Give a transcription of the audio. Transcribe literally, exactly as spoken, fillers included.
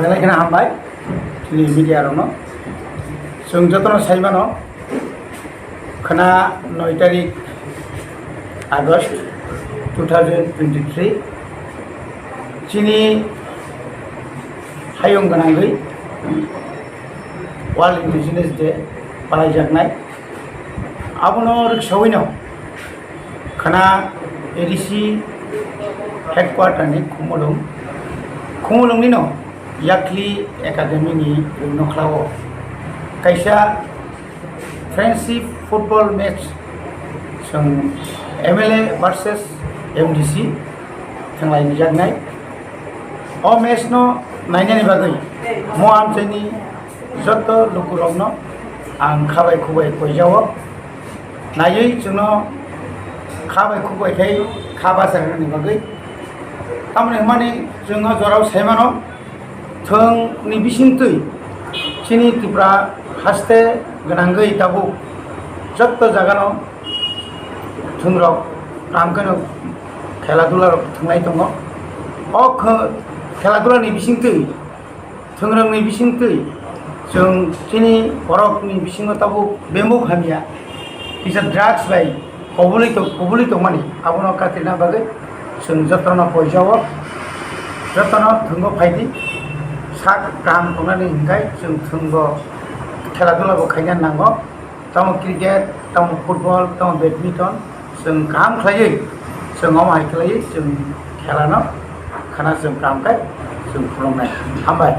Belai kheno hambai chini media rokno. Chwng jotono sai mano, khwna noi tarik August two thousand twenty-three, chini hayung gwnangwi World Indigenous Day palaijaknai. Abono rwksawino khwna A D C headquarter ni Khumulwng, Khumulwng nino Yakli Academy ni rwnokhlao kaisa friendship football match chwng M L A versus M D C thwnglai jaknai. O match no nainani bagwi mo amchaini joto lukurokno ang khabai khubai koijao. Naiwi chwngno khabai khubai khai kha bachajagani bagwi. Tamoni hwnmani chwngno jorao saimano, thwngni bisingtwi chini Tripura haste gwnangwi tabuk joto jagano thwngrok kaham kheno khela dula rok thwnglai tongo. O khe-, khela dula ni bisingtwi, thwngrokni bisingtwi chwng chini borokni bisingo tabuk bemuk hamya kisa drugs bai kobului tong-, kobului tongmani, abono katrina bagwi chwng jotono poijao, jotono thwngo phaidi, sak kaham tongnani hinkhai chwng thwngo khela dula bo khaina nango. Tamo cricket, tamo football, tamo badminton, chwng kaham khlaiwi, chwng omo hai khlaiwi, chwng khelano khana chwng kaham khe chwng phunuknai. Hambai.